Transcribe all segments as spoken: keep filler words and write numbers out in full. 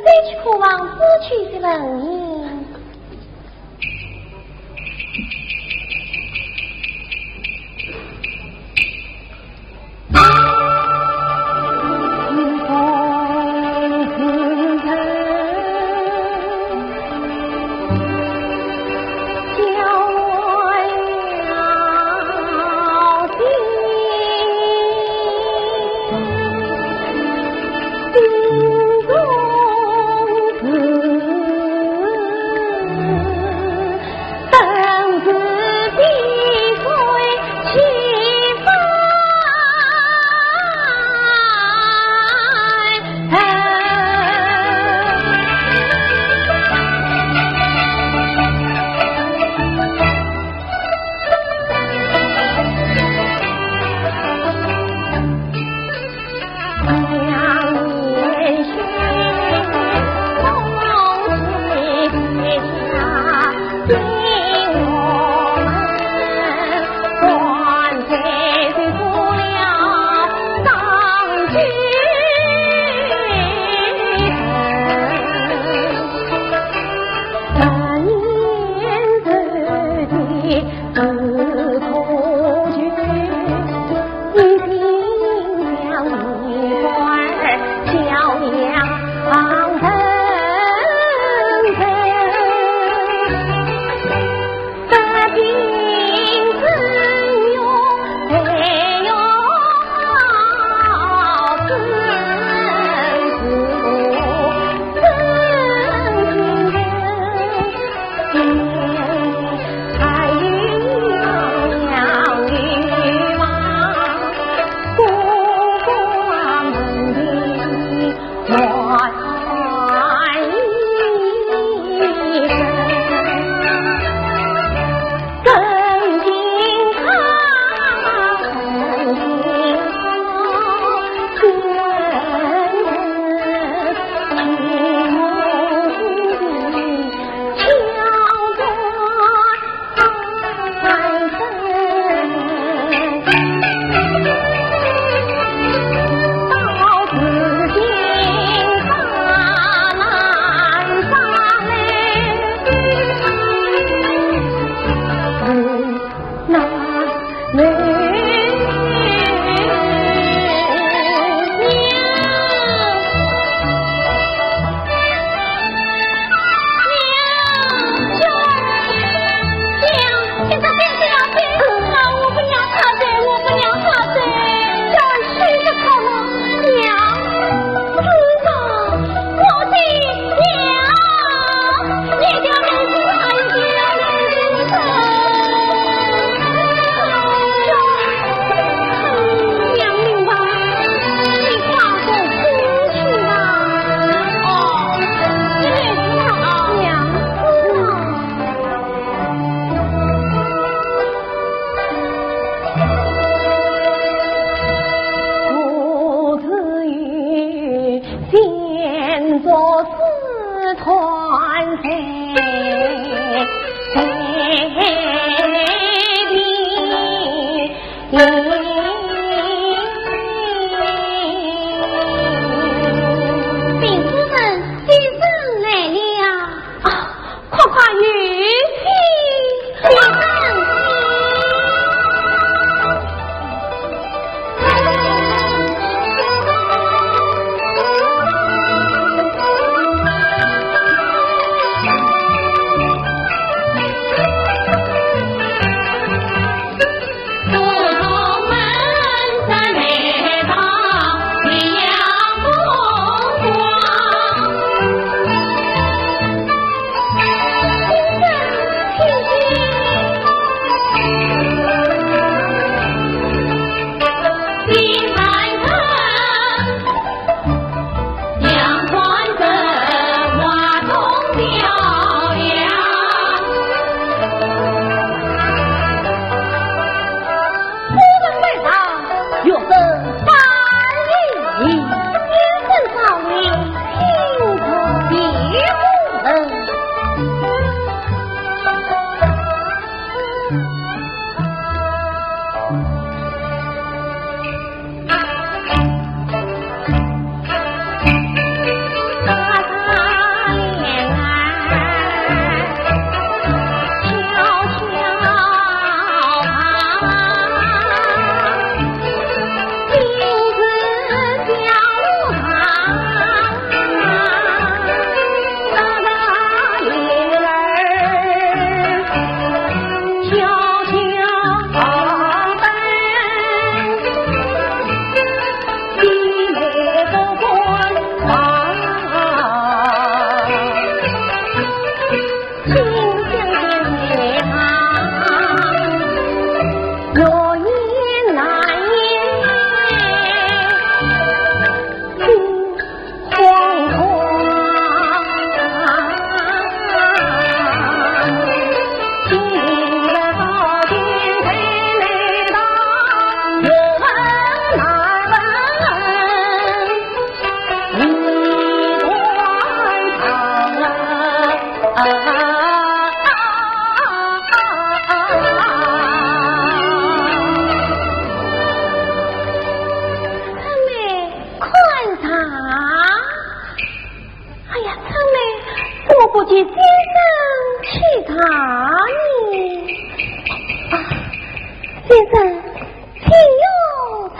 再去客房，不去些冷饮。林夫人，夫人来了。啊，快快有请。请上。春梅，看茶。哎呀，春梅，怎么不见先生去茶呢？啊，先生，请用茶。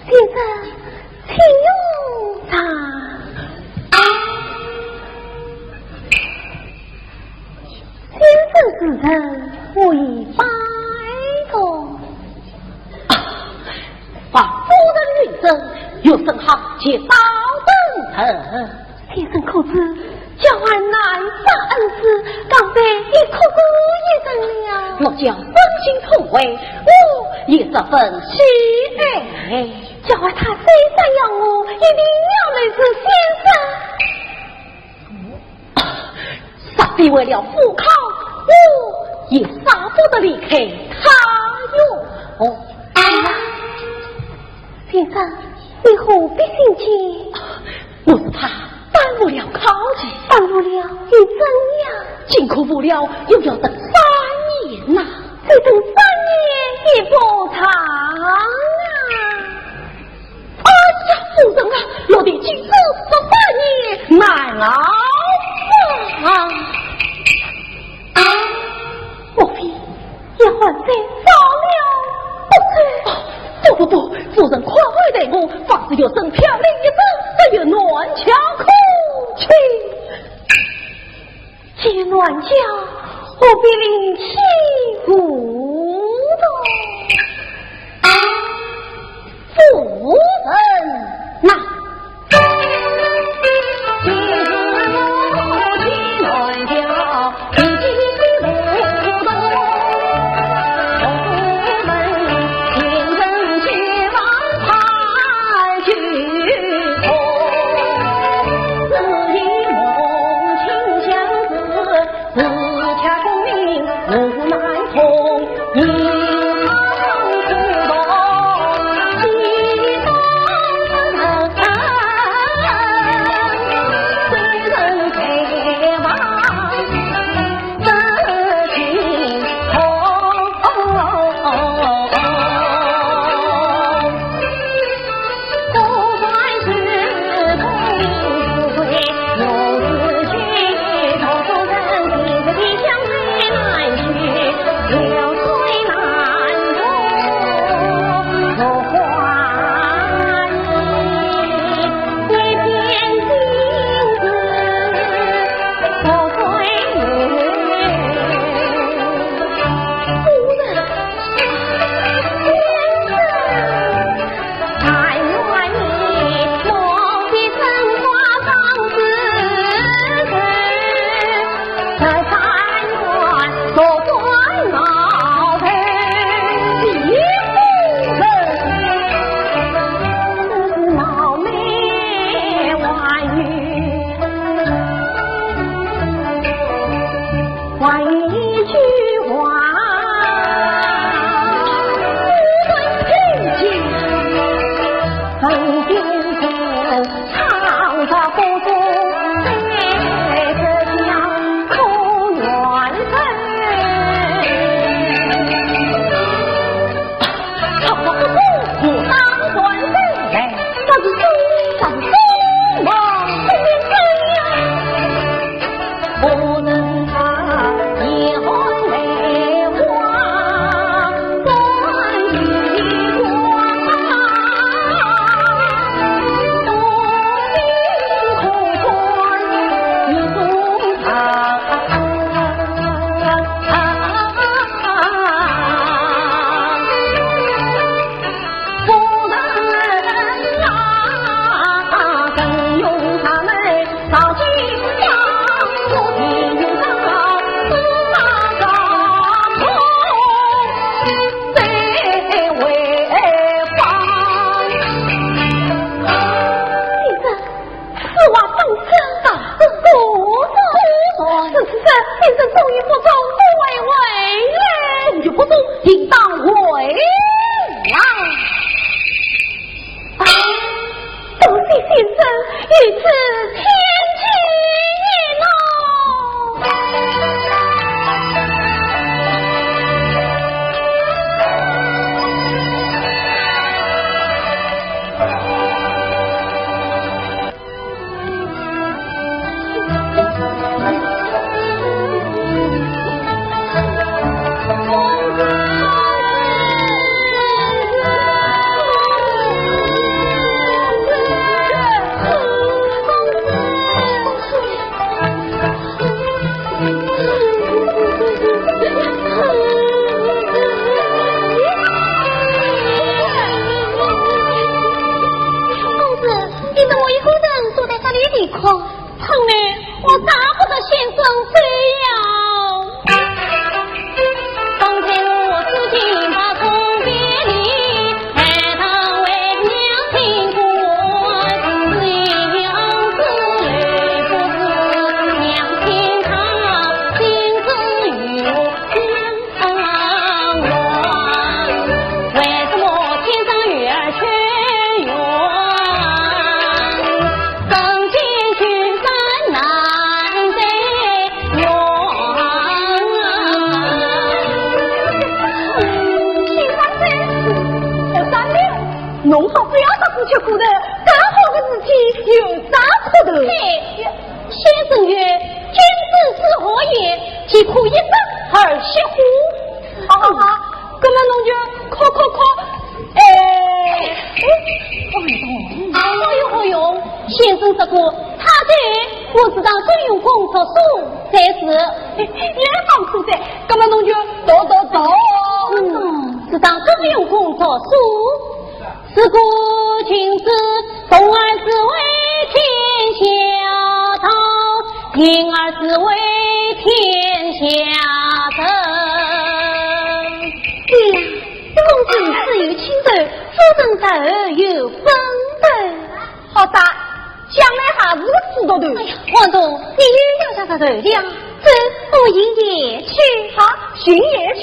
先生，请用茶。先生是人，我已拜过。啊，把夫人允准，有甚好结道等人？ 先生可知，娇儿难杀恩师，刚才已哭过一阵了。我叫本性痛悔，我也十分喜爱。娇儿她再三邀我，一定要来见先生。若非为了赴考，我也舍不得离开她哟。哦，哎呀，先生，你何必心急？ 我是怕耽误了考期。耽误了又怎样？今可赴了，又要等三年呐。再等三年也不长啊。哎呀，夫人啊，落第今日这三年难熬啊！啊，莫非 丫鬟再招了不成？哦，不，不，不，夫人快快待我，方才有人飘零一阵，只有暖轿可去。既有暖轿，何必另起炉灶？夫人呐。侬好勿要啥子吃苦头，干好个事体有啥苦头？嘿，先生曰：君子之乐也，岂可一生而息乎？好好好，搿么侬就哭哭哭。哎，哎，好用好用，先生说过，他走，我自当周永功读书才是。也放苦哉，搿么侬就读读读。嗯，自当周永功读书。是故君子，动而思为天下道，静而思为天下人。对呀，公子自有清头，夫人在后有分担。好哉，将来还是个死读头。哎呀，王东，你又要叫他头了。走，我寻爷去。好，寻爷去。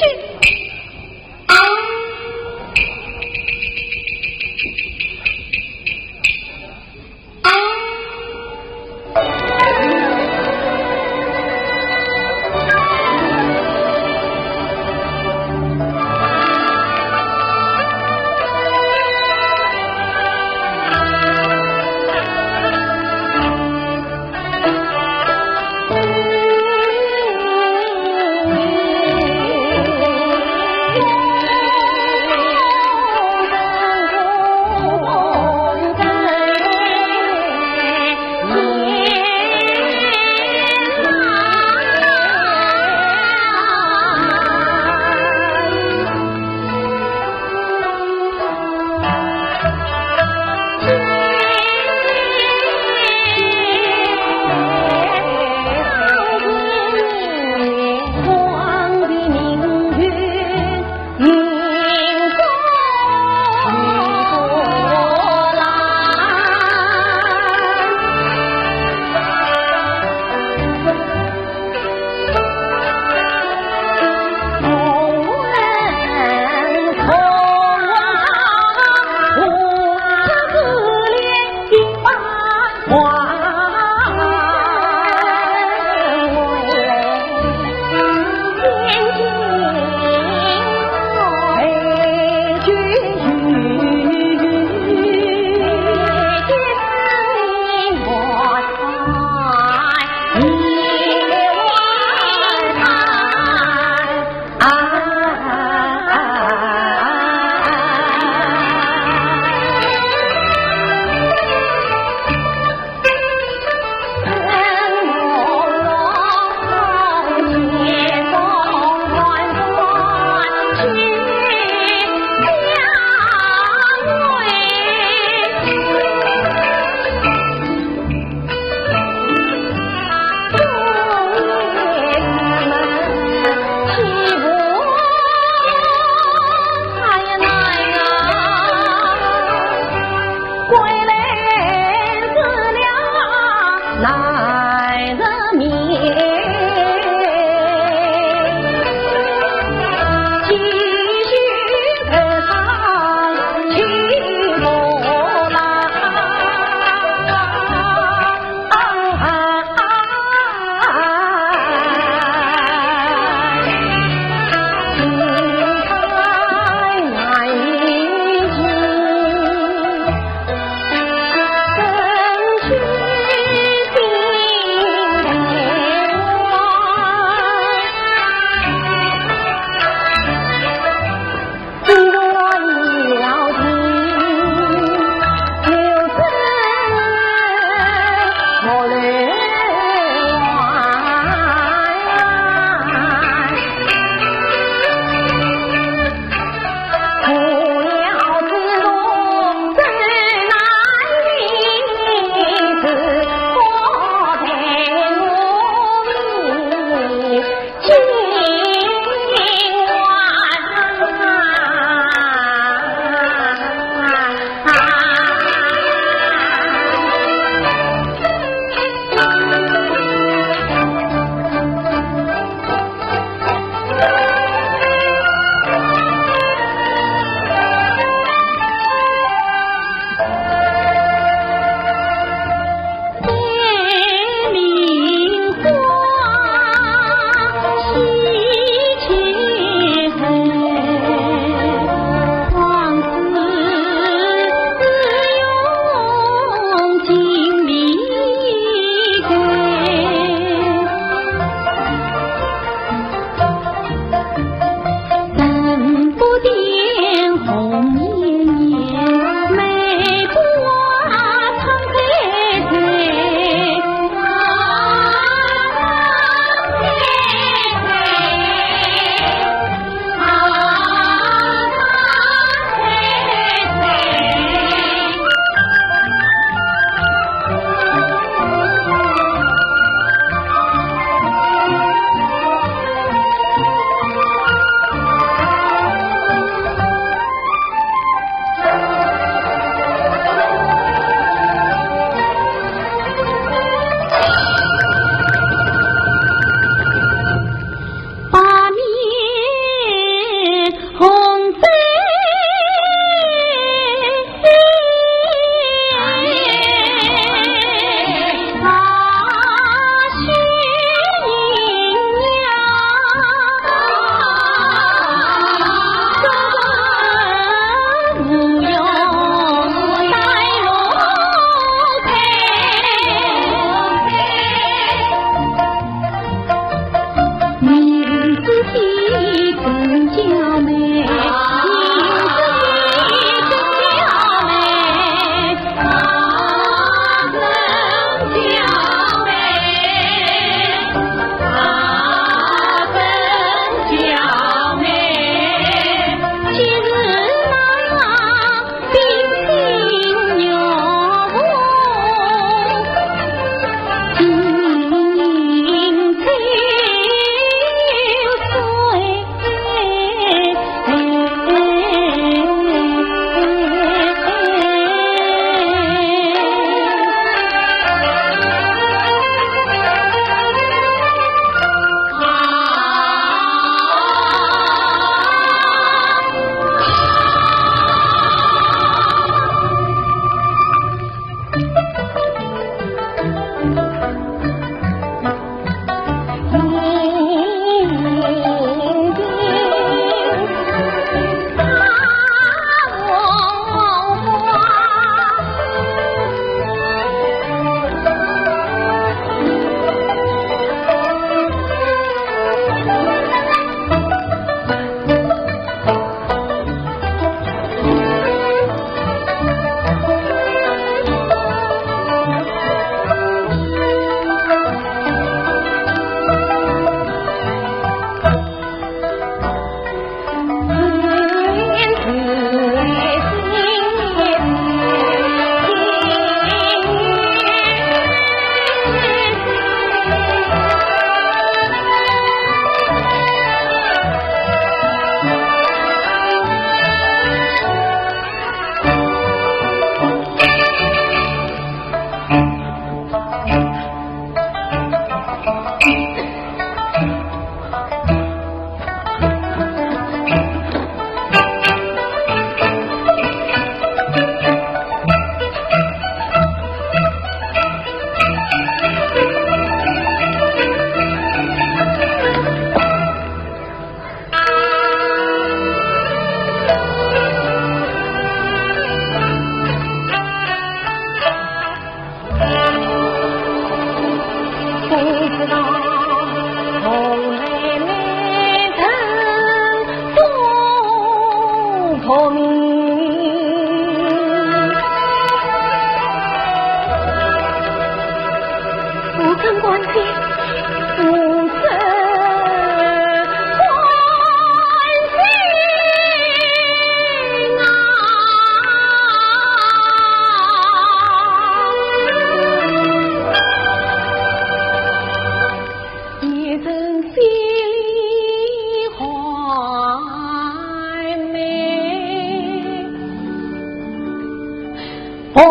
盘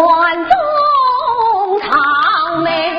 中藏梅。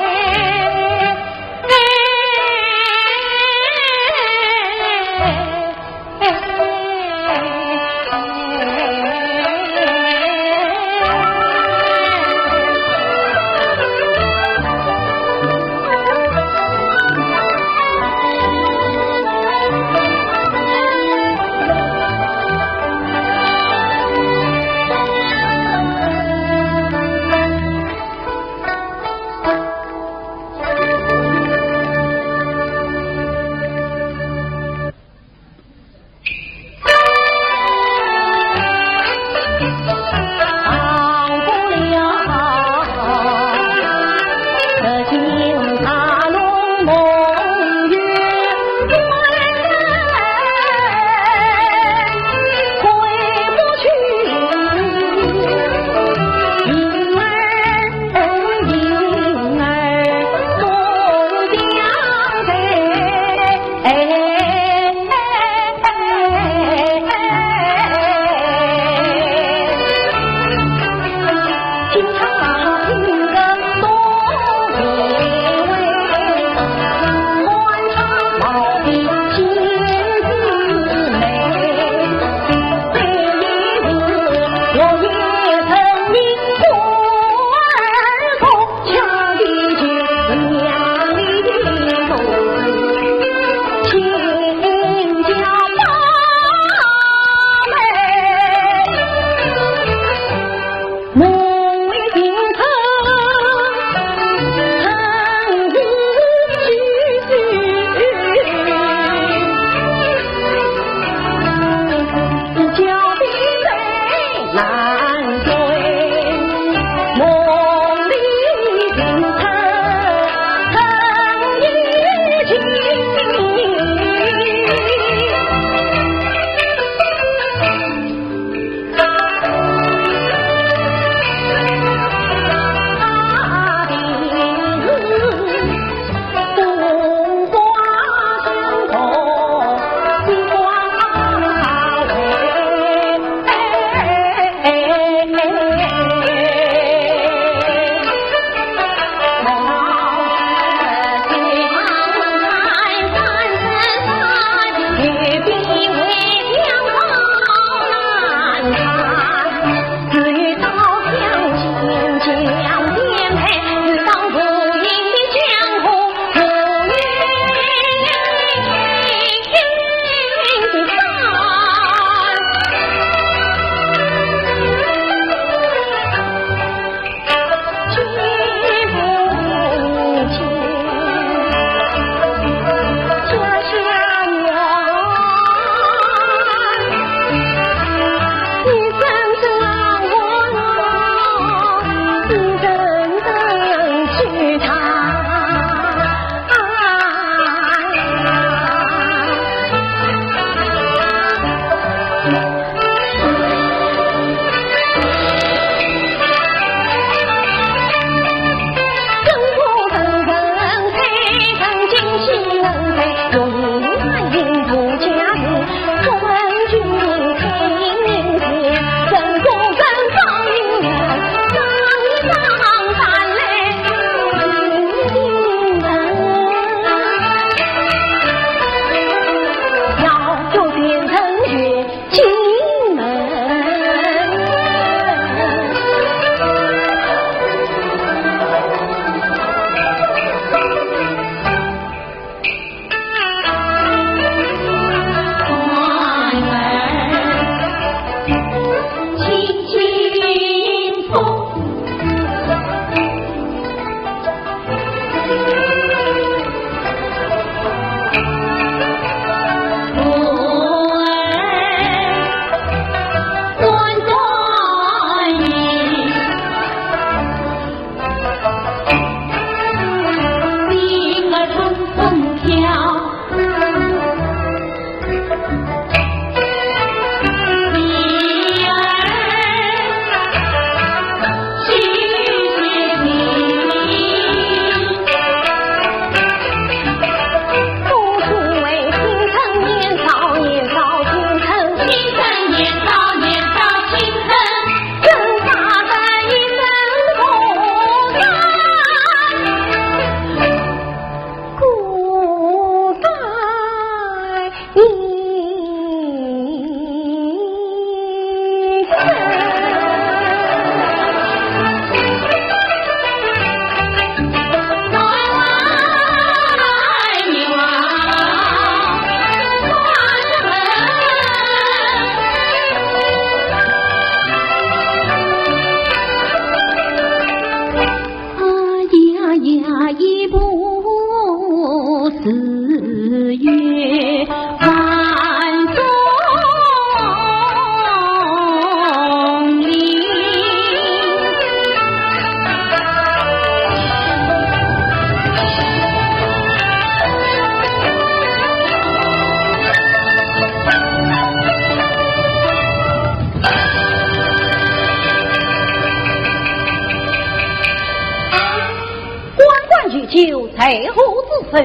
爱护之深，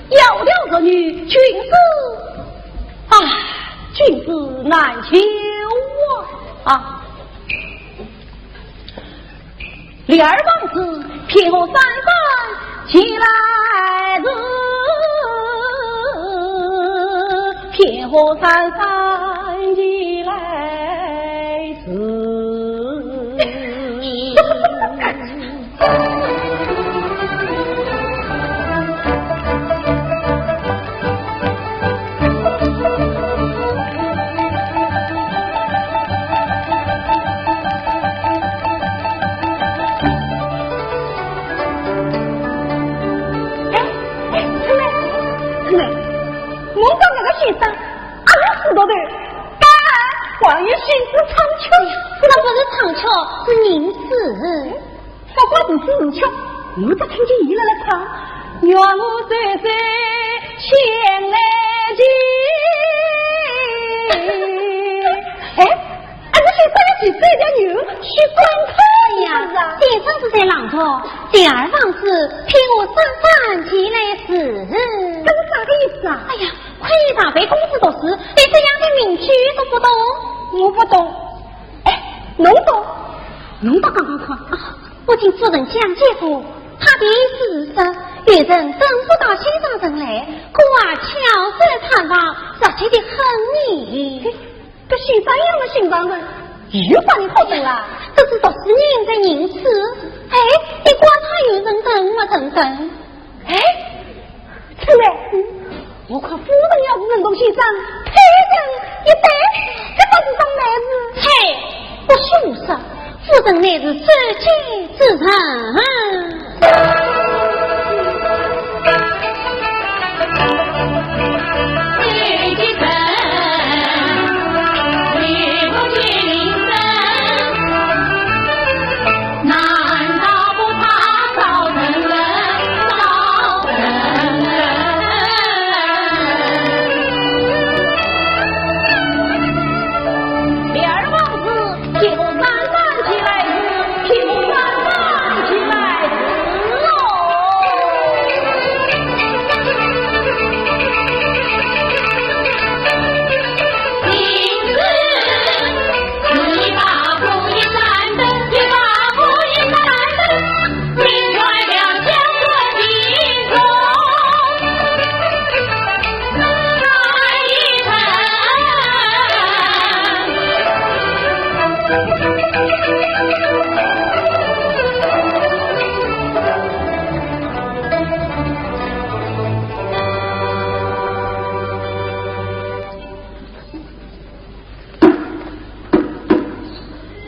窈窕淑女，君子啊，君子难求啊！啊！李二王子，平和三三前来迟，平和三三前来迟。 哎，哎，春梅，春梅，我讲搿个先生，阿拉是老头，当然还有心思唱曲。那不是唱曲，是吟诗。 不管是不是唱，我只听见伊辣辣唱。愿我岁岁千来年。哎，俺们先生要去追条牛，去观看一下啊。哎呀，先生是在朗读，第二房是陪我三番前来时。这是啥个意思啊？哎呀，快与大伯公子读书，连这样的名句都不懂。我不懂。哎，侬懂？侬倒讲讲看啊。 我听夫人讲解过，她的意思是说，有人等不到先生人来，故而翘首探望，实在的很呢。搿先生样的心上人，又把你好懂了。这是读书人的意思。哎，你管他有人等我等等。哎， 春梅，我看夫人要是认同先生，配人一对，这不是当媒事？嘿，不许胡说，夫人乃是守节之人。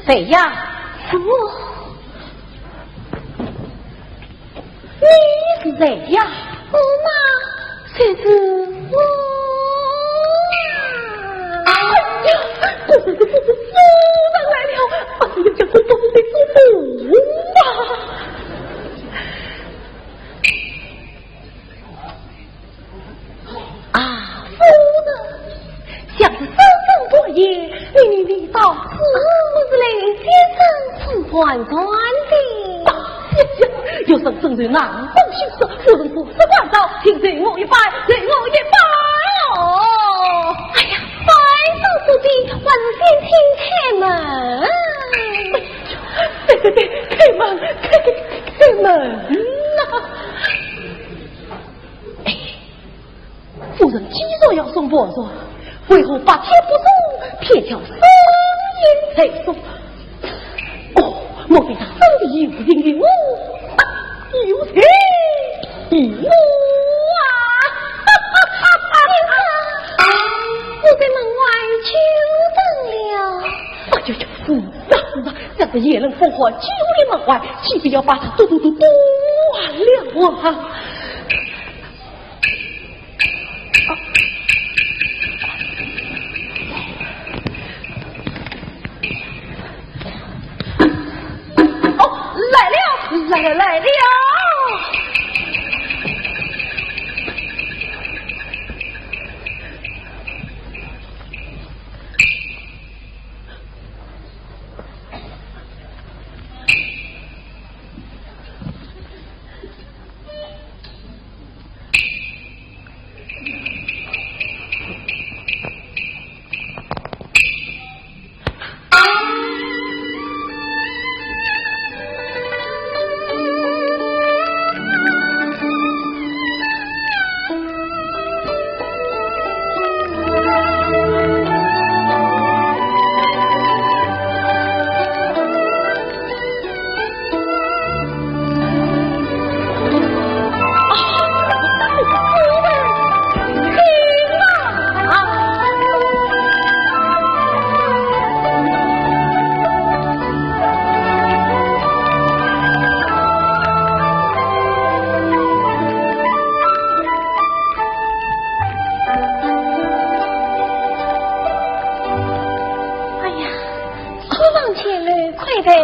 谁呀？我。你是谁呀？我嘛，就是我呀。哎呀，不是，不是，夫人来了！哎呀，这个不是在做梦啊！ 啊，夫人，想是三更半夜，你，你，你到此，我是来与先生通关关的。哎呀，有人正在暗中寻死，夫人不是关照，请受我一拜，受我一拜哦。哎呀，拜倒不必，还是先请开门。哎呀，对，对，对，开门，开，开，开门呐！ 哎，夫人既然要送盘缠，为何白天不送，偏巧深夜才送？哦，莫非她真的有情于我？有情于我啊！我在门外久等了。哎呦呦，是啊是啊，这个夜冷风寒，久立门外，岂不要把她嘟嘟嘟嘟完了啊？ 哦，来了，来了，来了！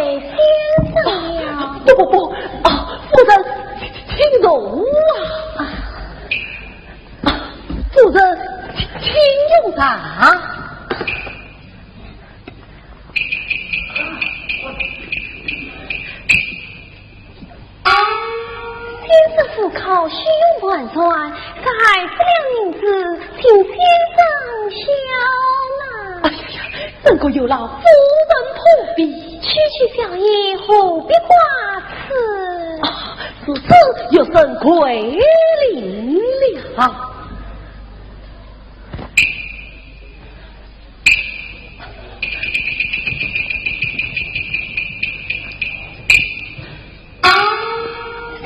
先生呀。不不不，啊，夫人，请坐啊。啊，夫人，请用茶。 先生府考，须用盘缠，这二十两银子，请先生笑纳。哎呀呀，真个有劳夫人破壁。区区小意，何必挂齿？啊，如此，有甚贵礼了？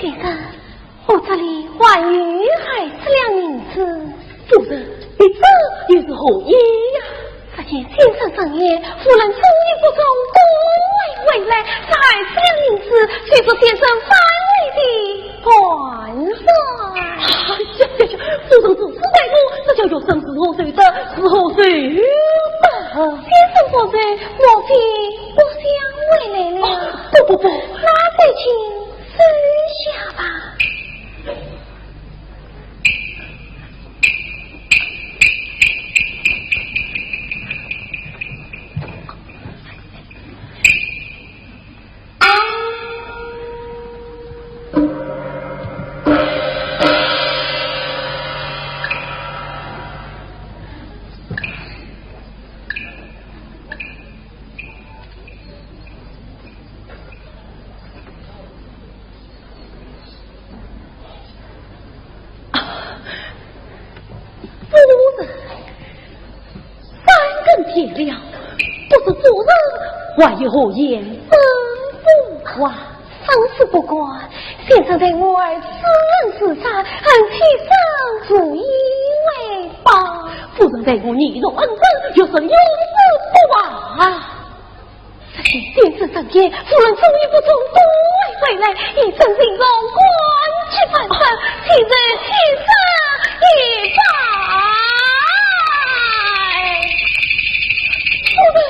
先生，我这里还有二十两银子。夫人，你这又是何意呀？只见先生上夜，夫人终日不从宫外回来，这二十两银子，就是先生返回的盘缠。哎呀呀呀，夫人如此待我，这叫学生如何受得，如何受得？先生不在，莫非 不想回来了？哦，不不不。那就请收下吧。夫人，三更天了，不是夫人还有何言吩咐啊？生死不管，先生待我儿知恩图报，恩此生无以为报。夫人待我义重恩深，学生永世不忘啊。 只见先生上夜，夫人终日不从宫外回来，一身行装，官居半山，请受先生一拜。夫人。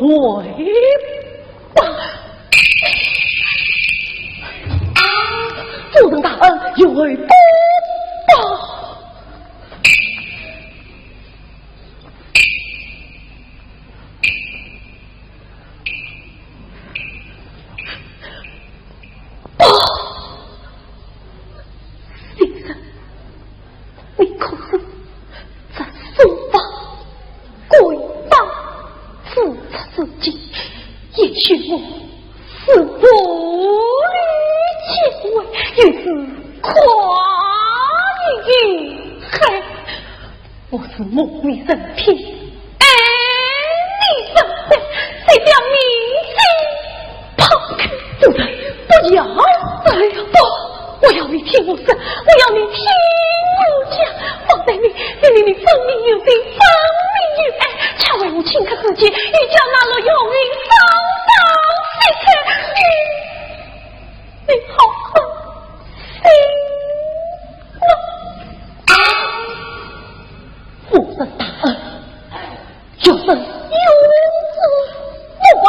回报。啊，主人大恩，有何回报？报！先生，你可是这书房鬼当自出之己，也许我是无理解，又是跨越云海。我是蒙昧人品，爱你怎会，谁叫明星抛开？夫人，不要！哎呀，不，我要你听我说，我要你听我讲。方才你，你，你，你分明有情，分明有爱，却为我顷刻之间，又将那绿杨云送到西头。你，你好好想啊！夫人大恩，学生有何不报？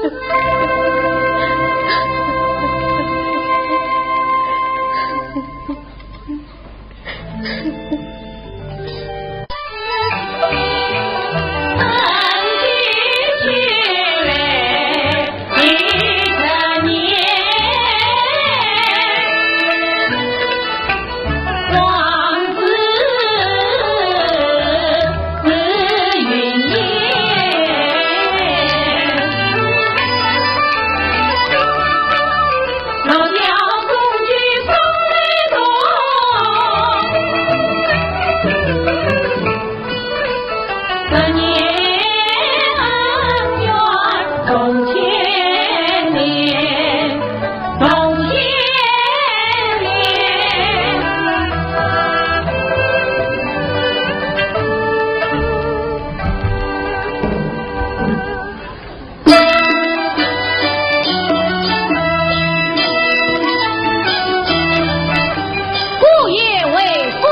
姑爷威风。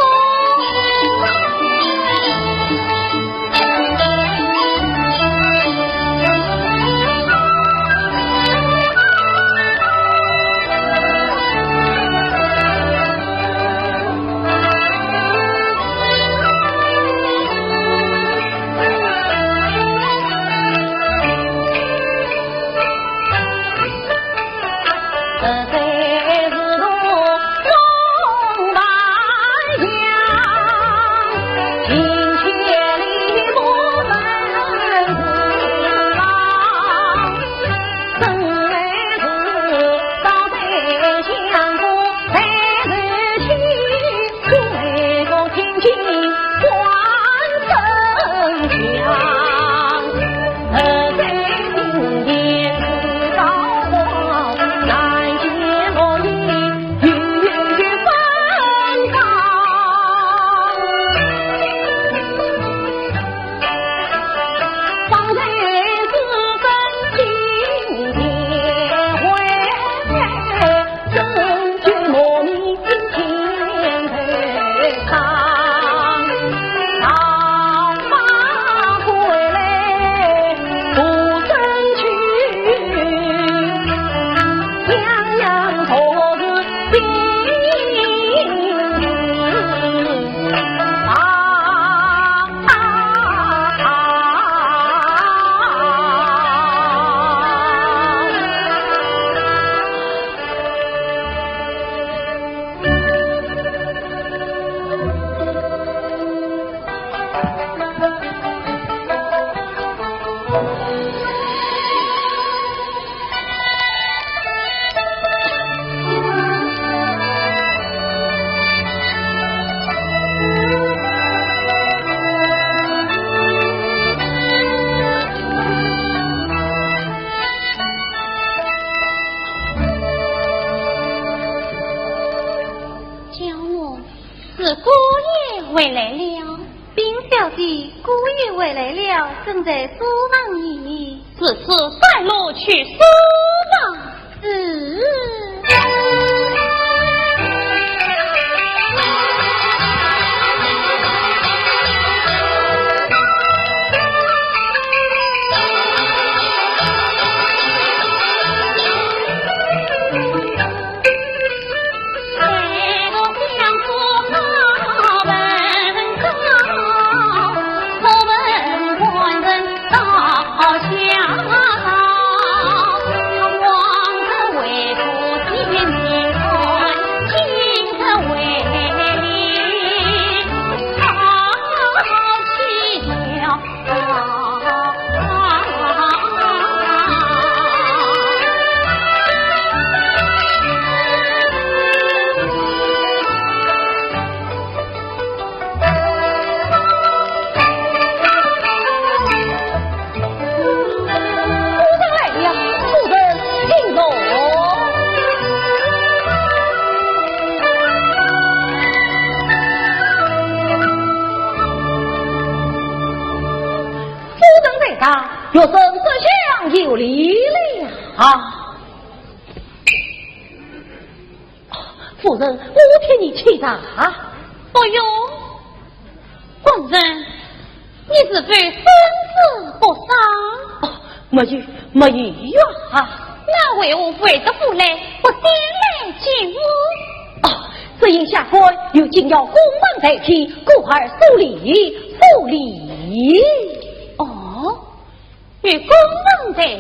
叫我是姑爷回来了。禀小姐，姑爷回来了，正在书房里。如此，带路去书房。是。夫人在上，学生这厢有礼了。啊，夫人，我替你沏茶。不用。官人，你是否身子不爽？哦，没有，没有啊。那为何回得府来，不先来见我？哦，只因下官有紧要公文在身，故而疏离，疏离。哦，有公文在身，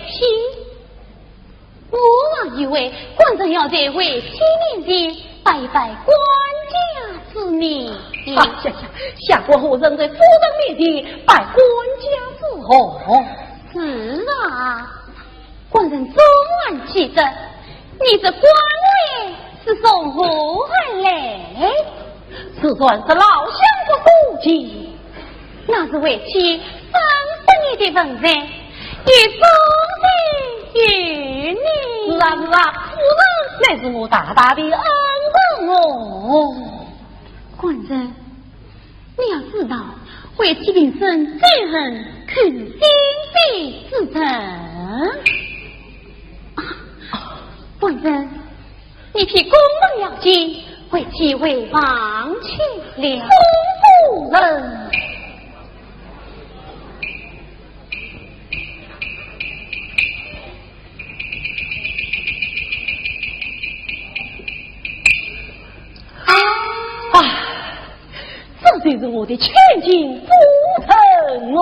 我还以为官人要在为妻面前拜一拜官家之面。啊，下，下，下官何曾在夫人面前拜官家之哦？是啊，官人总还记得，你这官位是从何而来？自然是老相国所赐。那是为妻三十年的文才，也终于有你。是啊，是啊，夫人乃是我大大的恩人哦。官人，你要知道，为妻平生最恨就是心机之人。啊，官人，你批公文要紧，为妻回房去了。夫人。啊，这就是我的千金夫人哦。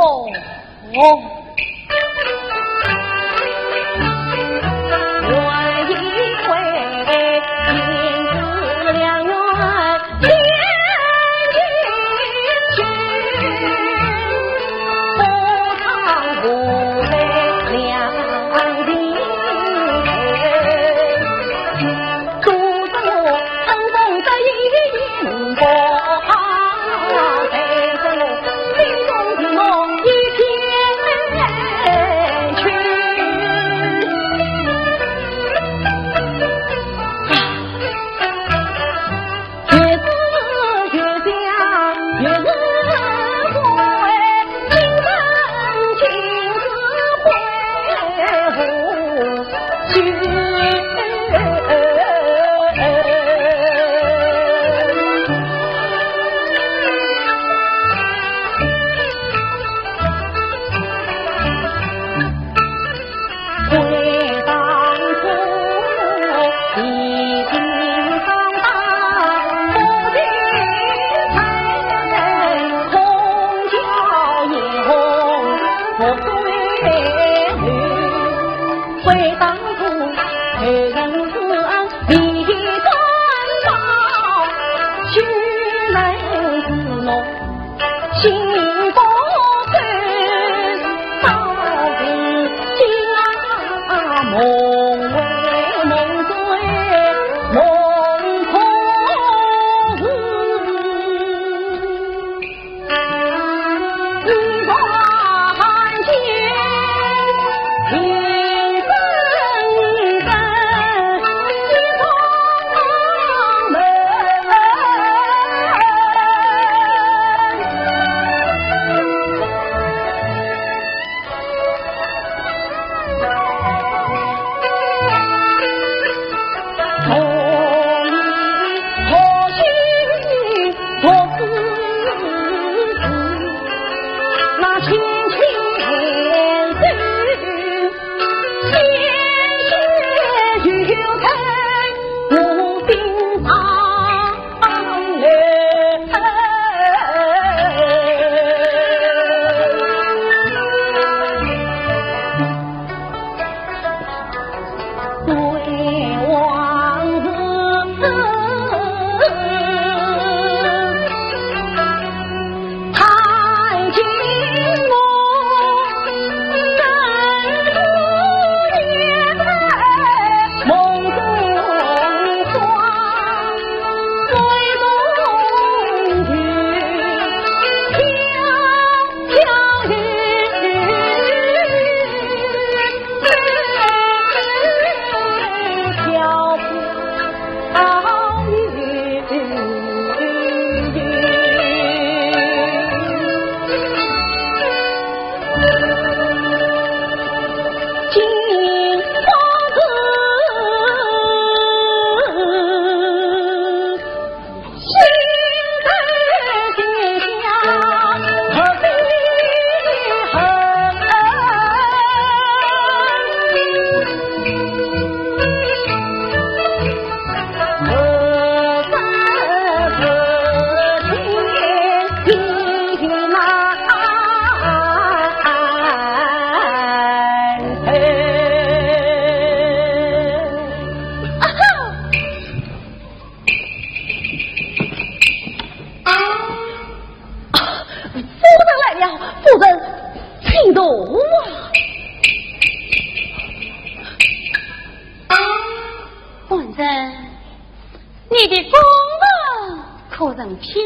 你的功名可曾批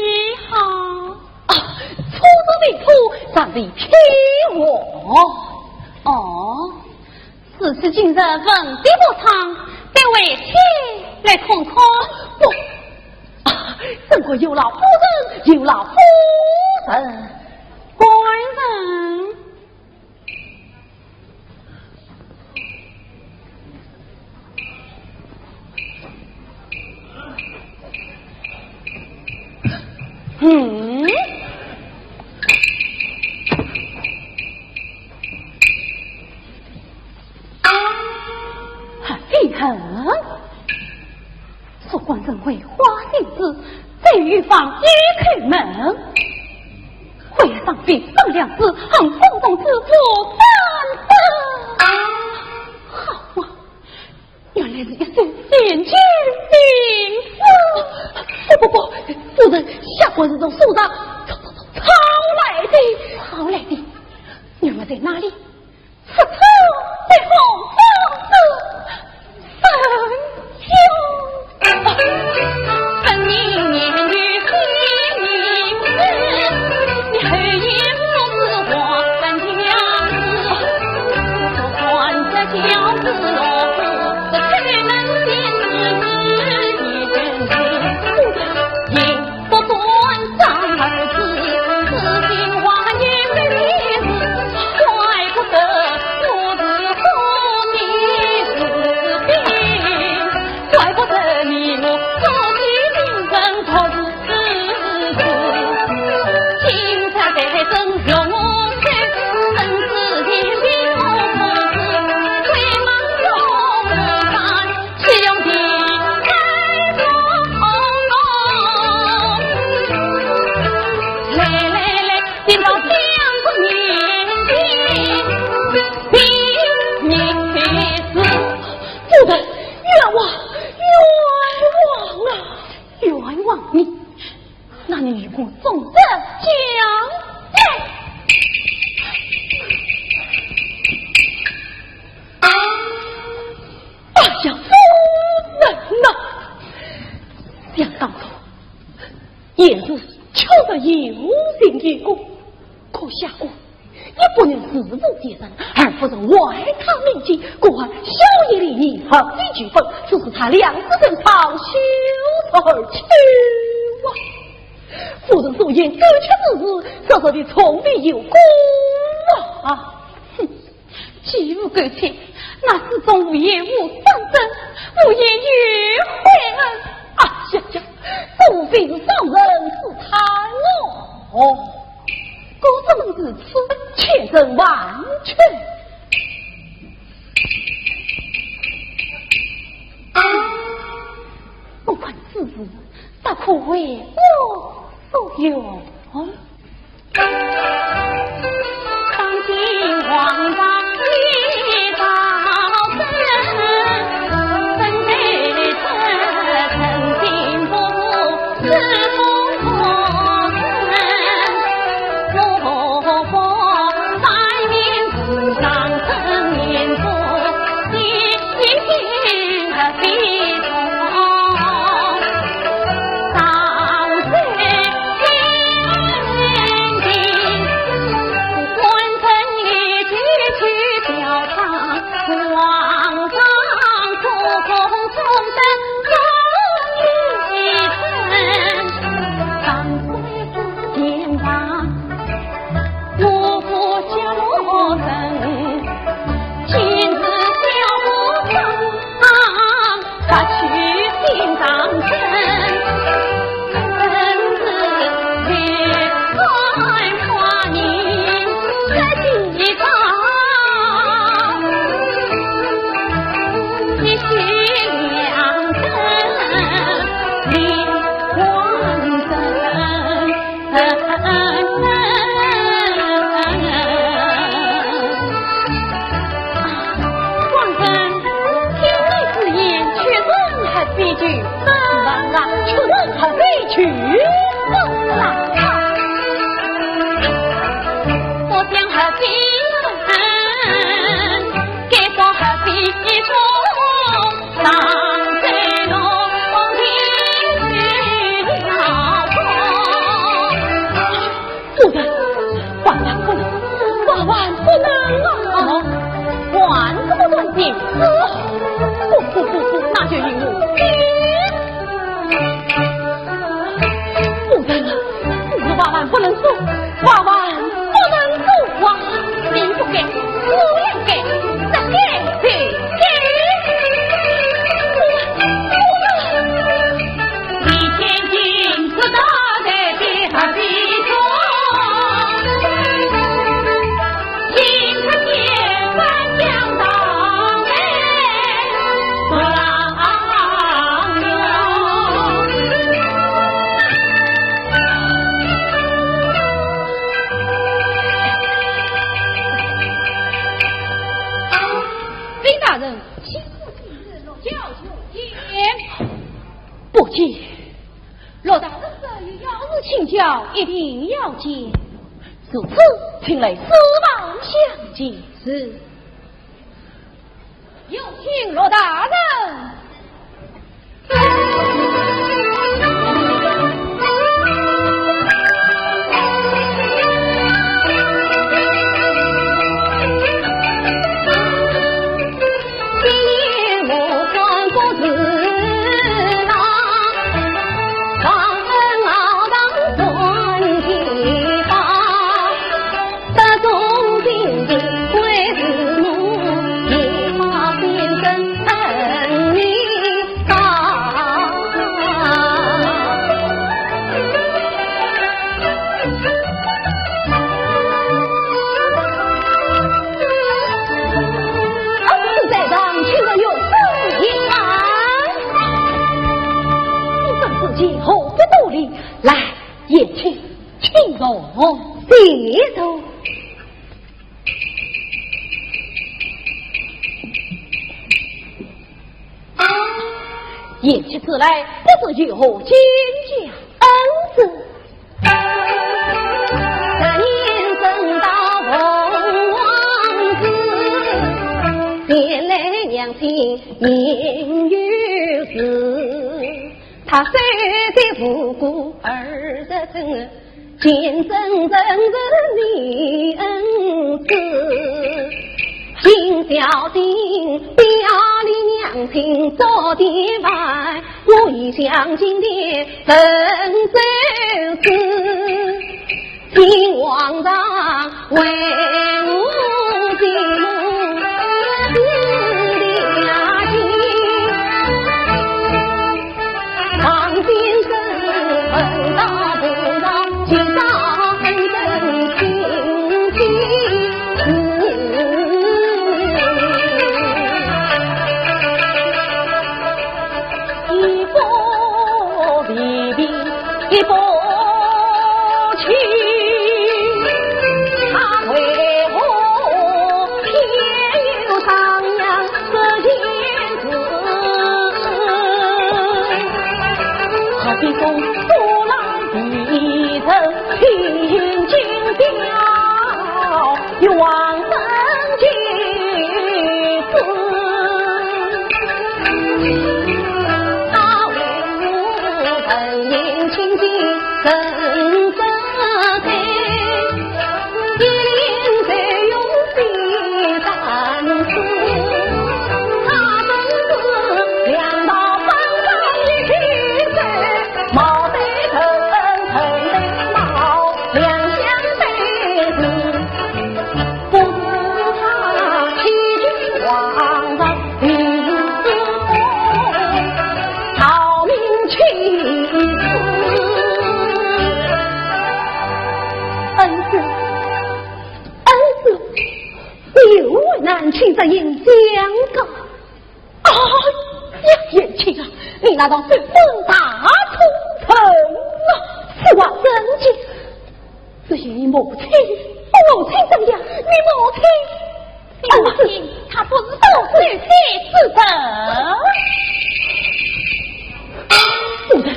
好？啊，初次未可，暂时批完。哦，如此今日文体不差，待为妻来看看。不，啊，怎可有劳夫人，有劳夫人。官人。 嗯？啊，李恒，说官人为花心事，在御房一叩门，为上帝商量之，横冲直撞，不得。好啊， 原来是一首陷君命书。不不不，夫人，下官是从书场抄抄抄来的。抄来的？原来在哪里？出处在何方？神经！夫人，冤枉，冤枉啊！冤枉你，那你与我总得讲来。哎呀，夫人呐，想当初， 严氏确实有情有义，可下官也不能自负欺人，而不曾坏他名节，故而晓以礼义，合理处分，致使他两次登堂，羞愧而去啊。夫人所言，狗吃之事，实实的从未有过啊。哼， 既无狗吃，那始终无言无伤身，无言有悔恨。哎呀呀，这无非是伤人之谈哦。哦，果真如此，千真万确。我看此事大可为我所用。 官人，听你之言，确实合规矩。是啊，是啊，确实合规矩。是啊。请父亲，我叫求见。不见。陆大人说有要事请教，一定要见。如此，请来书房相见。是。有请陆大人。 恩师在上，请入，有失平安。你等自己何必多礼？来，贤卿，请坐。谢坐。贤卿此来，不知有何见驾？恩师。 恩师，恩师，你有何难，请直言相告。哎呀，贤卿啊，你那倒是本大忠臣啊！此话怎讲？只因你母亲，母亲怎样？你母亲，你母亲，她不是多岁的时候。夫人，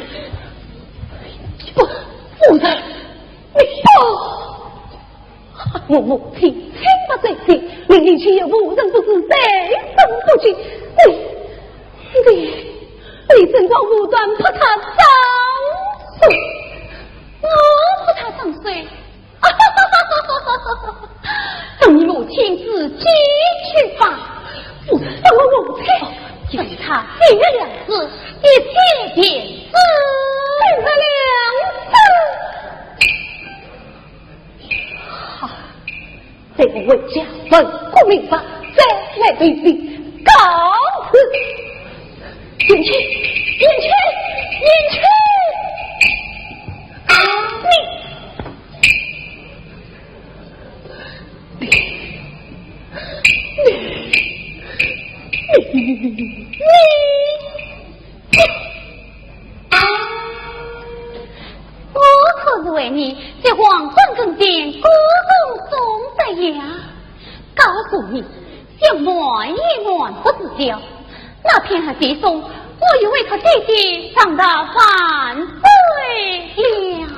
不，夫人，你不。 我母亲清白在先，命令前有无人不知，在所不计。你，你，你真叫武断，拍他张嘴。我拍他张嘴？等你母亲自己去吧。我，我母亲，要与他低语两字，一切便知。低语两字。 好，待我回家问个明白，再来对你告辞。贤卿，贤卿，贤卿！啊，你，你，你，你，你！ 我可是为你在皇上跟前歌功颂德呀。告诉你，想瞒也瞒不住了。那天儿接送，我又为他姐姐上了万岁了。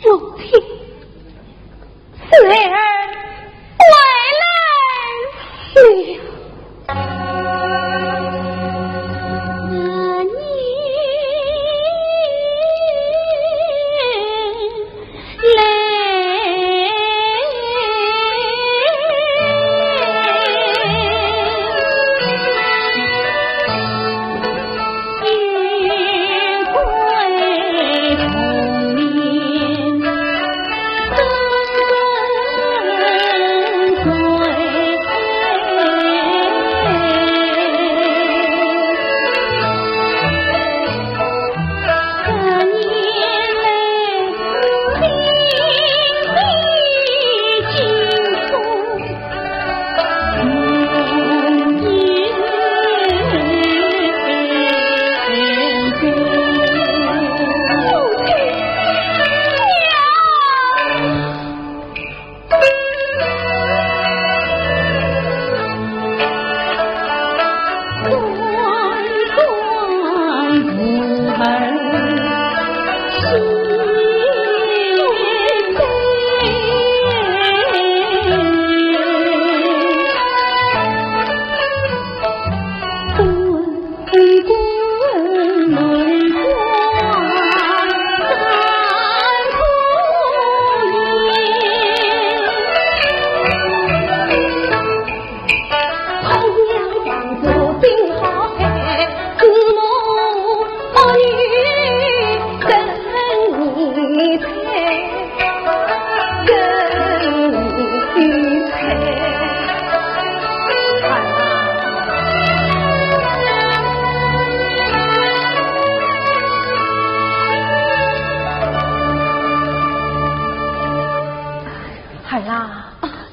母亲， 是儿回来了。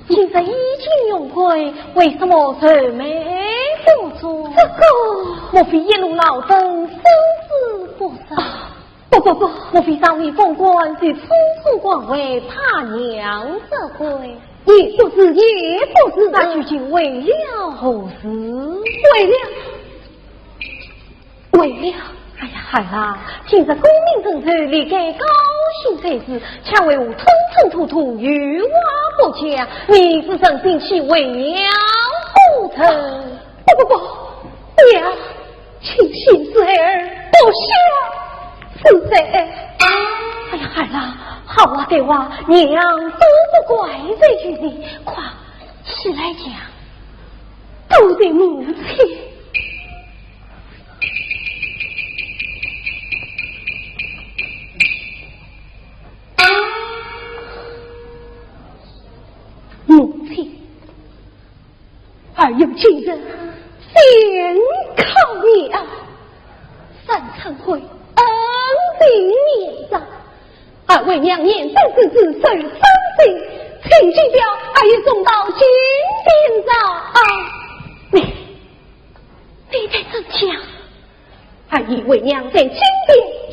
今日衣锦荣归，为什么愁眉不展？这个，莫非一路劳顿，身子不适？啊，不不不，莫非上回封官是粗俗光为怕娘责怪？也不是，也不是。那究竟为了何事？为了为了。哎呀，孩儿啊，今日功名成就，理该高兴才是，却为何吞吞吐吐，有话不讲？你是存心去为了何事？不不不，娘，请先恕孩儿不孝之罪。哎呀，孩儿啊，好话歹话，娘都不怪罪于你，快起来讲。多谢母亲。 母亲，儿有今日，全靠你啊！三餐会，恩情绵长，儿为娘年生之子受伤心，请君表，儿已送到金殿上啊！你，你在怎讲？ 儿已为娘在金殿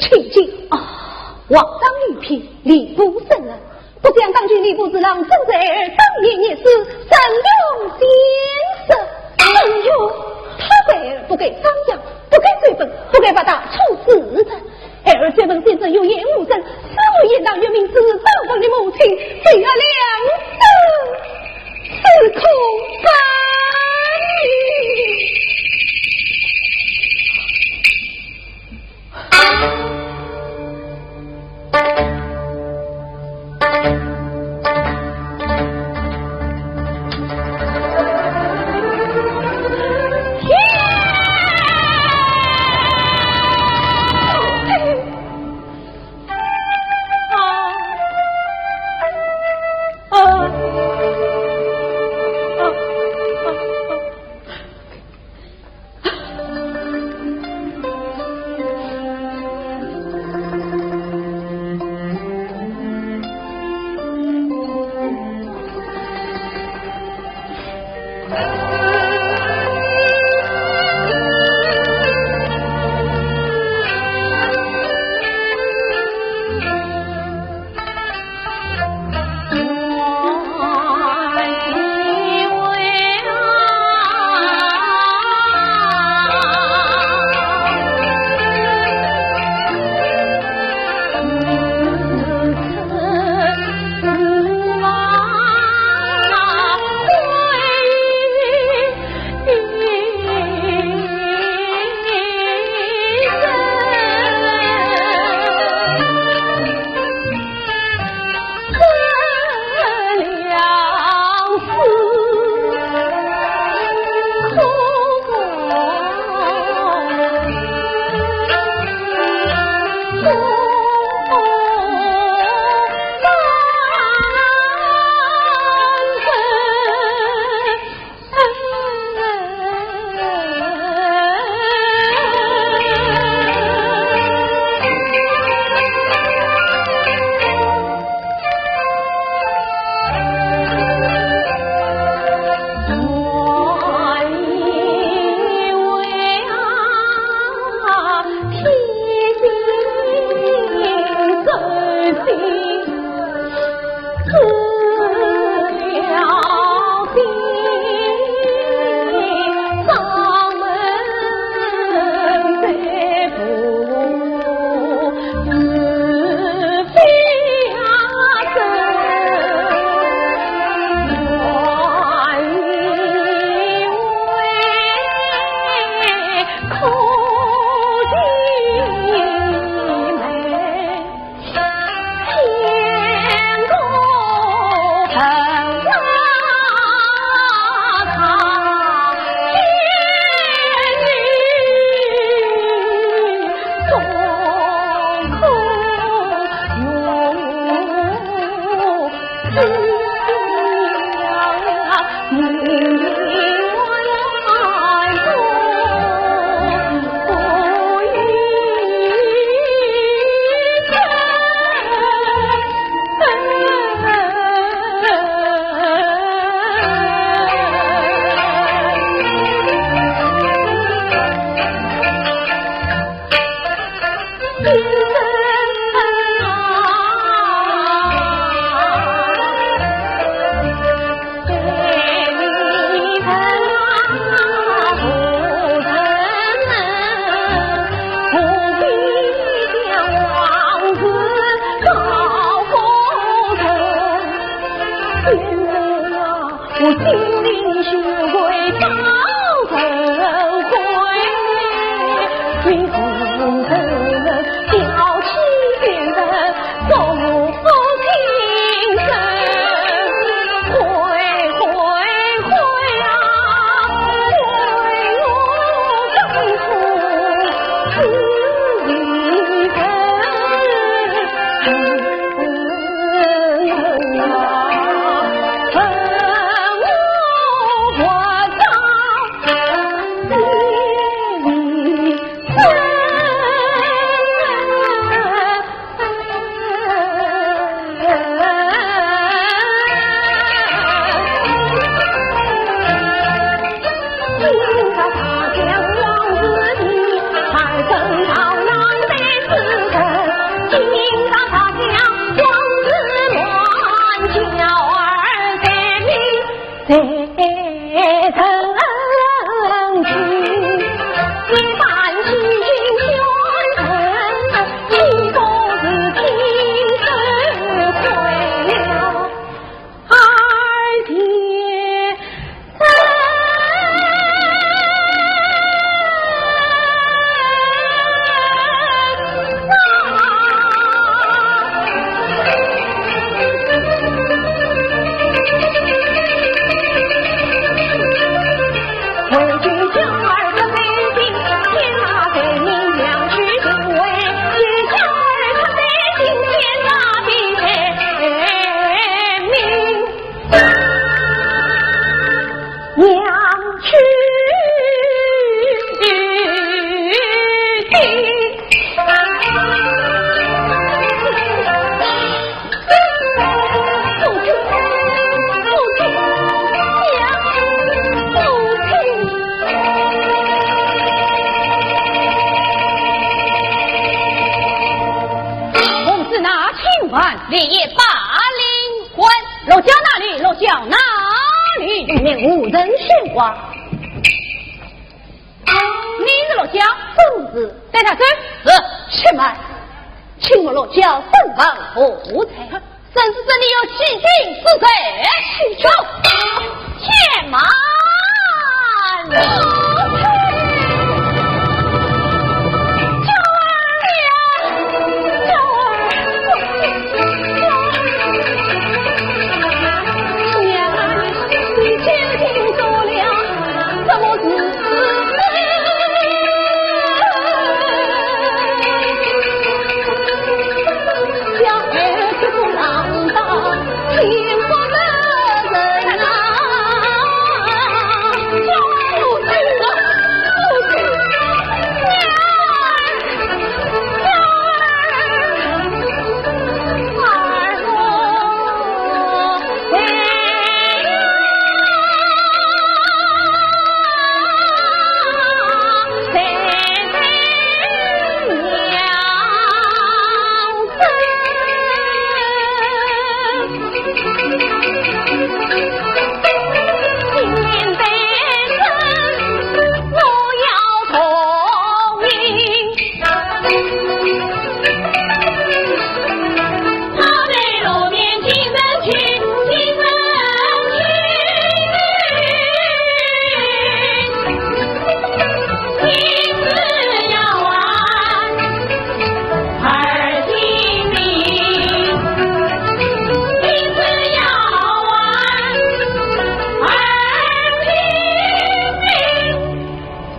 求情。哦，皇上御批，吏部升了，不想当今吏部侍郎正是儿当年义士，神勇先生。哎呦，他在儿不该张扬，不该追本，不该发大处子的。孩儿追本先生有眼无珠， 是我言当有名，只是当时的母亲，只有两声，只可惜。公子那请慢。你也罢。灵魂。落脚哪里？落脚哪里？里面无人闲话。你是落脚？正是。带他走。是。且慢，请问落脚身犯何罪？ 正是这里有欺君之罪。走，且慢。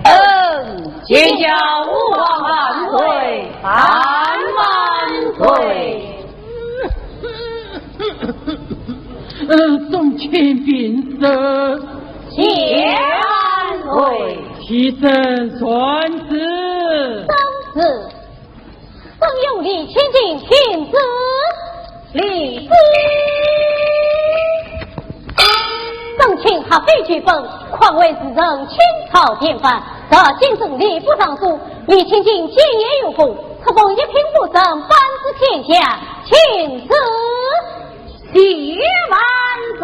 嗯，见驾，万岁，万万岁。嗯，众卿平身。谢万岁。起身传旨。遵旨。 本县令李千金请旨。李治。本卿合废举本，况为时任清朝典范，在京城礼部尚书，李千金建业有功，特封一品武生，班至天下，请旨。谢万岁。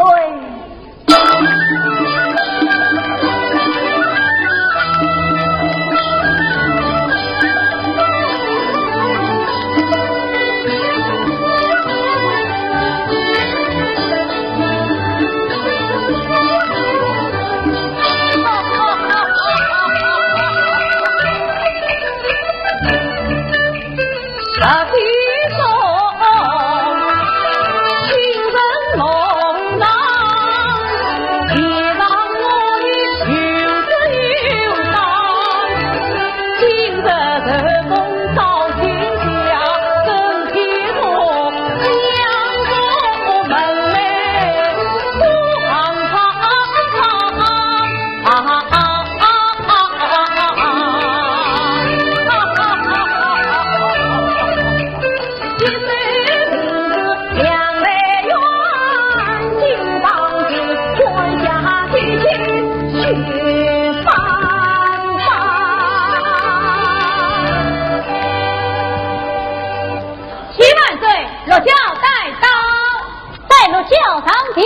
上殿。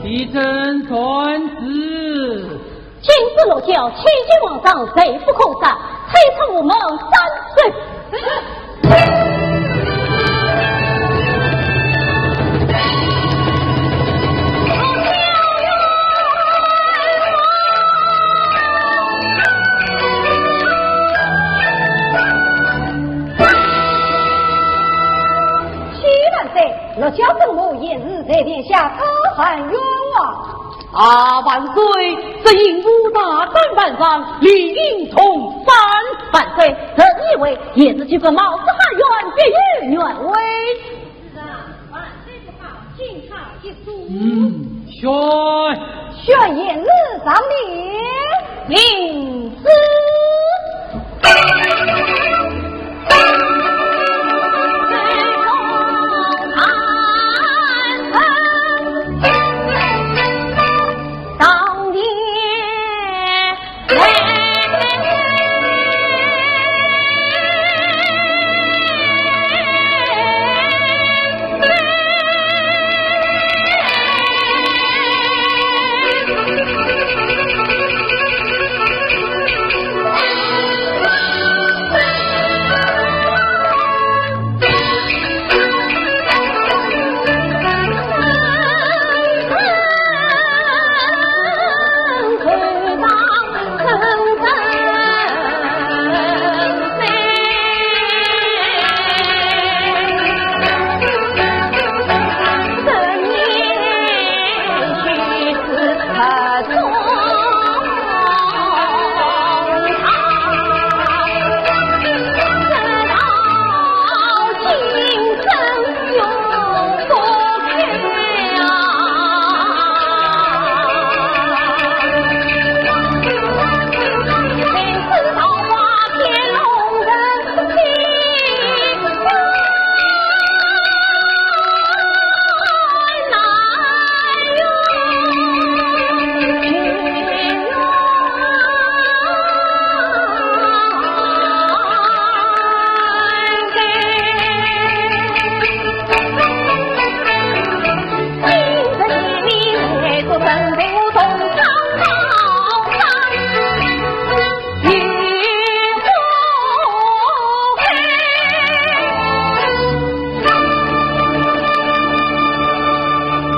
启奏传旨。今日落轿，千金皇上罪不可赦，推出午门斩首。 万岁，落轿圣母，现时在殿下，可喊冤枉。啊，万岁，这刑部大官犯上，理应重斩。万岁，臣以为也是这个冒死喊冤，别有原委。是啊，万岁不好，请他一诉。嗯，宣。宣。现日上殿。领旨。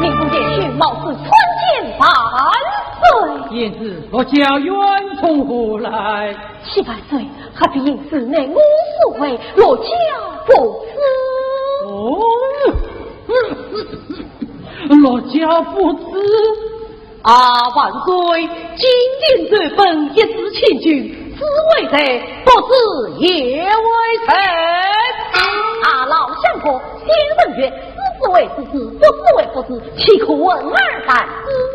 民部前去冒死穿监犯罪。贤侄，落轿冤从何来？启万岁，合肥刑部内幕府为，落轿不止。哦，落轿不止。 啊，万岁！金殿奏本一纸千金，只为谁，不知也为谁。啊，老相公，先生曰，知之为知之，不知为不知，岂可混而谈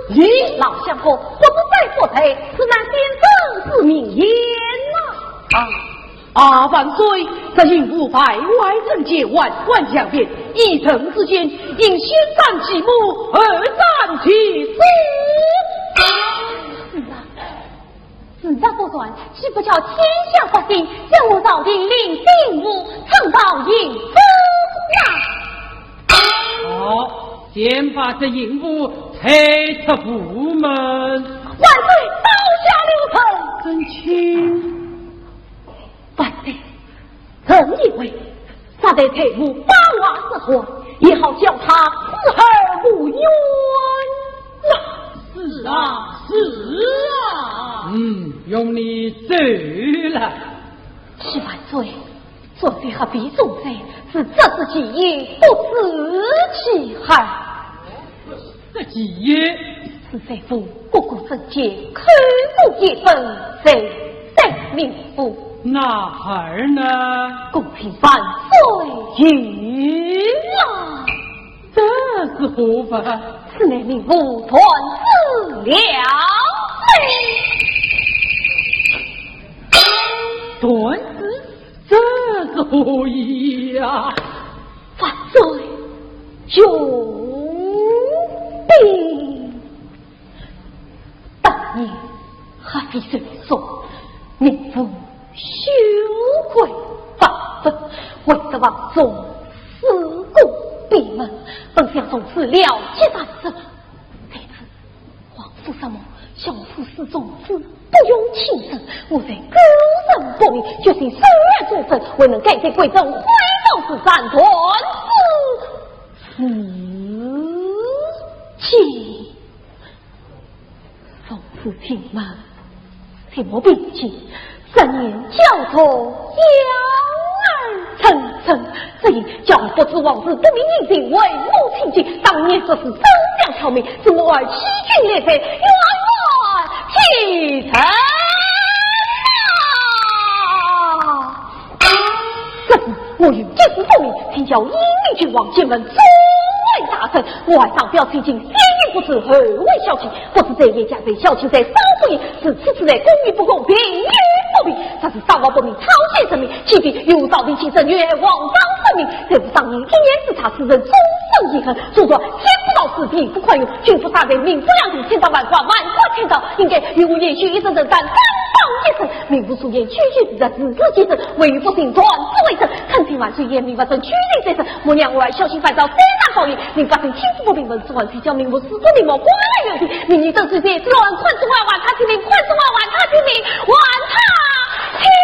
之？咦，老相公，不知者不罪，此乃先生之明言呐。啊， 啊，万岁！这刑部败坏贞节，万万强辩，一时之间，应先斩其母，后斩其子。是啊，事不断，岂不叫天下百姓将我朝廷令刑部，呈到刑部啊？好，先把这刑部推出午门。万岁，刀下留人。真卿。 万岁，臣以为，杀得罪母，八卦之祸，也好叫他死而无冤呐。是啊，是啊。嗯，容你走了。启万岁，昨日合肥重罪，是折子其一，不死其二。 这几日，是在府各个分监，口供皆分，谁在民府？那孩儿呢？公平万岁有啊。这是何法？此乃民部断子了。断子？这是何意呀？万岁有病。 当年合肥受挫，民妇房中事过闭门，本想从此了结大事，谁知王府上么，小府是从此不容亲身，我在个人不明，决心虽然终身，未能改邪归正，回头是斩断此事情。 从此进门，切莫凭信，三年交错，幺儿成真，只因教不知王子不明言情，为母亲急，当年若是真相挑明，怎么会欺君裂罪，冤枉其人啊？这是 我有一事不明，请教英明君王，请问众位大臣，我爱上表千金，先行不知后为小姐，不知这夜佳人小姐在少不言，是此次来公于不公，平于不平，若是撒谎不明，草菅人命，岂非有道理？请问冤枉上人命，这是商人一念之差，使人终身遗恨，总说天不饶时，地不宽容，君不杀人，民不量刑，千刀万剐，万剐千刀，应该由我严嵩一人承担，担当一生。 民不出言，区区之责，字字皆真，唯有不信，断子为证。恳请万岁严明法正，取罪在身。母娘我儿小心烦躁，三难报应，令百姓心知不平，文书万岁，叫民妇死不瞑目，官来有罪。民女等罪在此，还款中还，还他清明，款中还，还他清明，还他清明。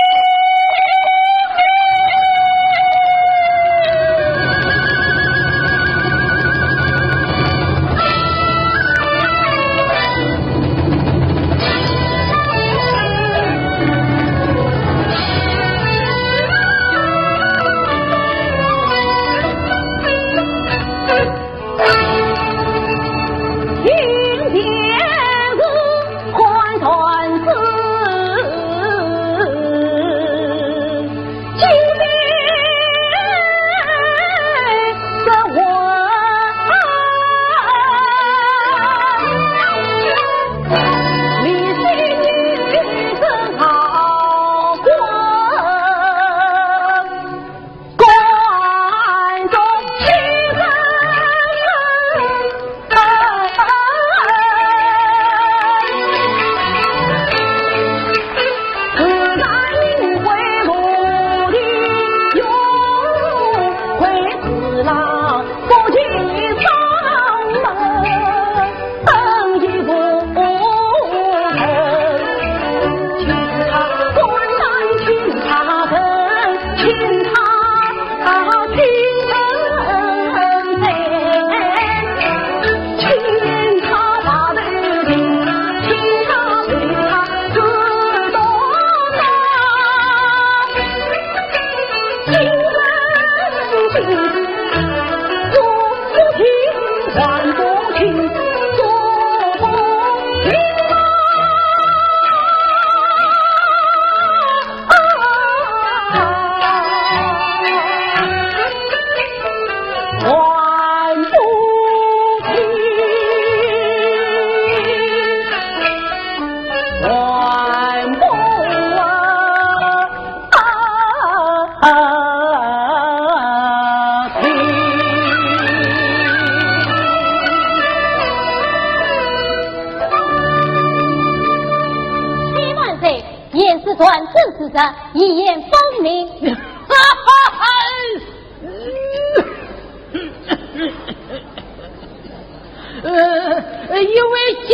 呃，一位喜，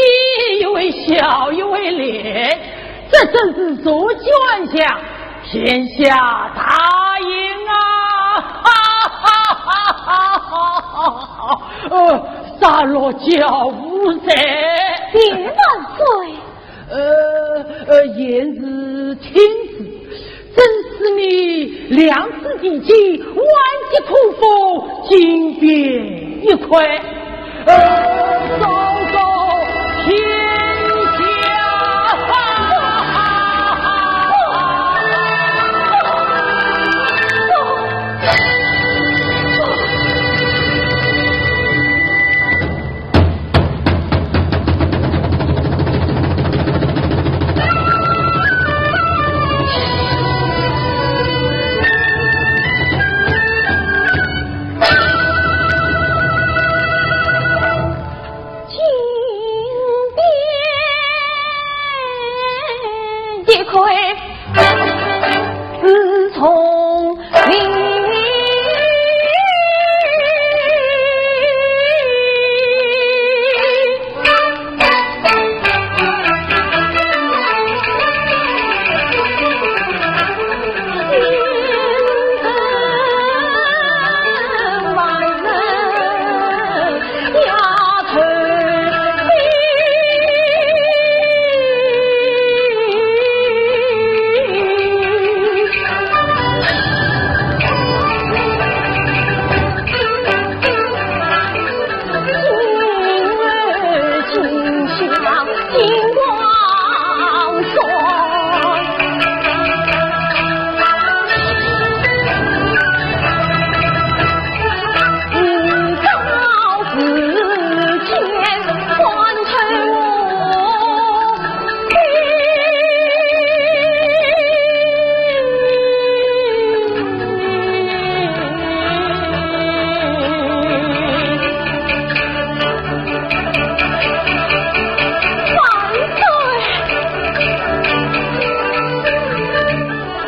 一位笑，一位泪，这真是助君安享，天下大幸啊！哈哈哈哈哈哈！呃，杀落脚无罪。谢万岁。 呃，呃，言是青子，真是你两子提亲，万劫苦否，金边一块。呃，昭告天下。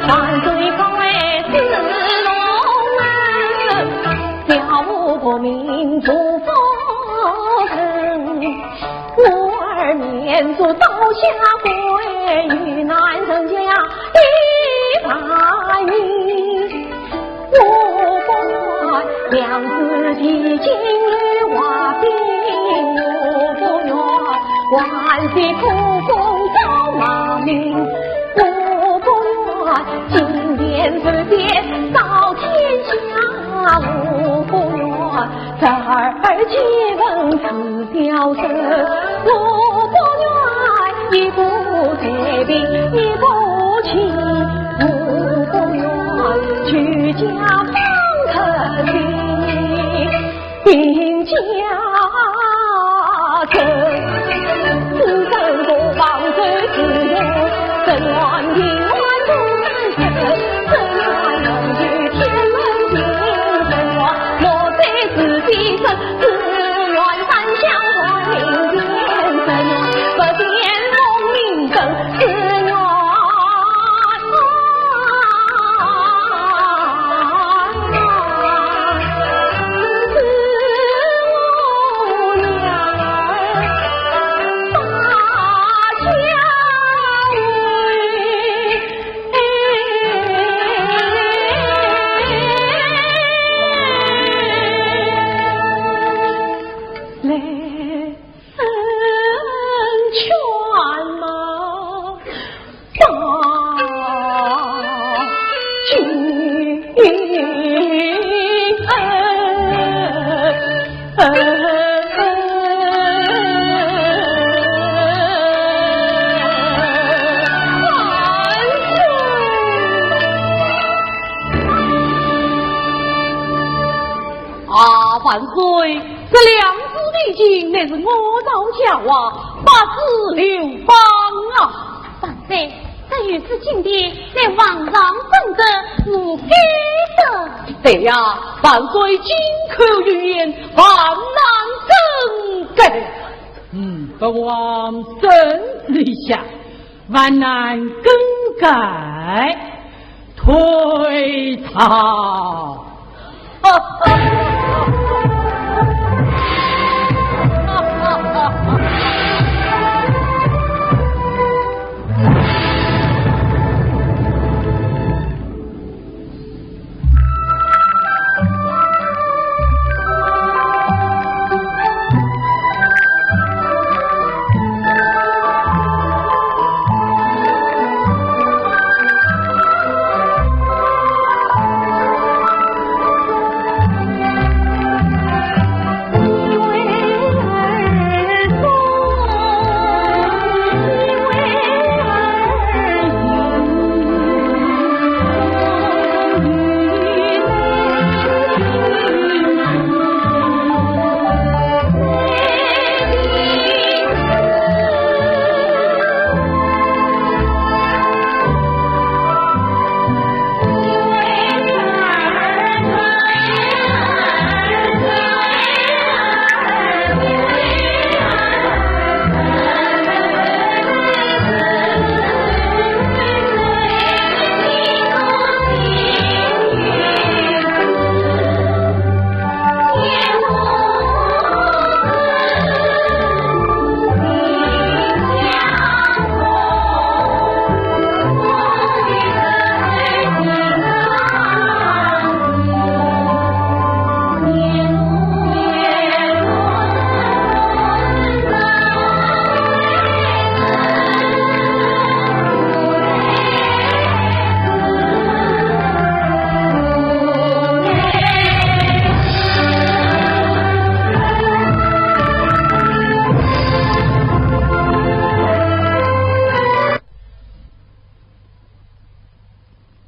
万岁万岁，子龙啊，叫我国民族风神。我儿面如刀下鬼，遇难人家一百年。我不愿两字提金绿华冰，我不愿万岁苦苦遭骂名。 我不愿金殿万殿扫天下，我不愿侄儿结婚是小生，我不愿一个太平一个清，我不愿举家放客行。 平家镇，只身过往走自由，怎愿平安度三世，怎愿龙游天门行，怎愿莫再自己身，只愿返乡还民间，怎愿不见功名身，只愿 啊，万岁！ 这两字提亲乃是我造假啊，不知流芳啊。万岁，这御赐金殿乃皇上赠的，我该得。对呀，万岁金口玉言，万难更改。嗯，本王审视一下，万难更改。 退朝。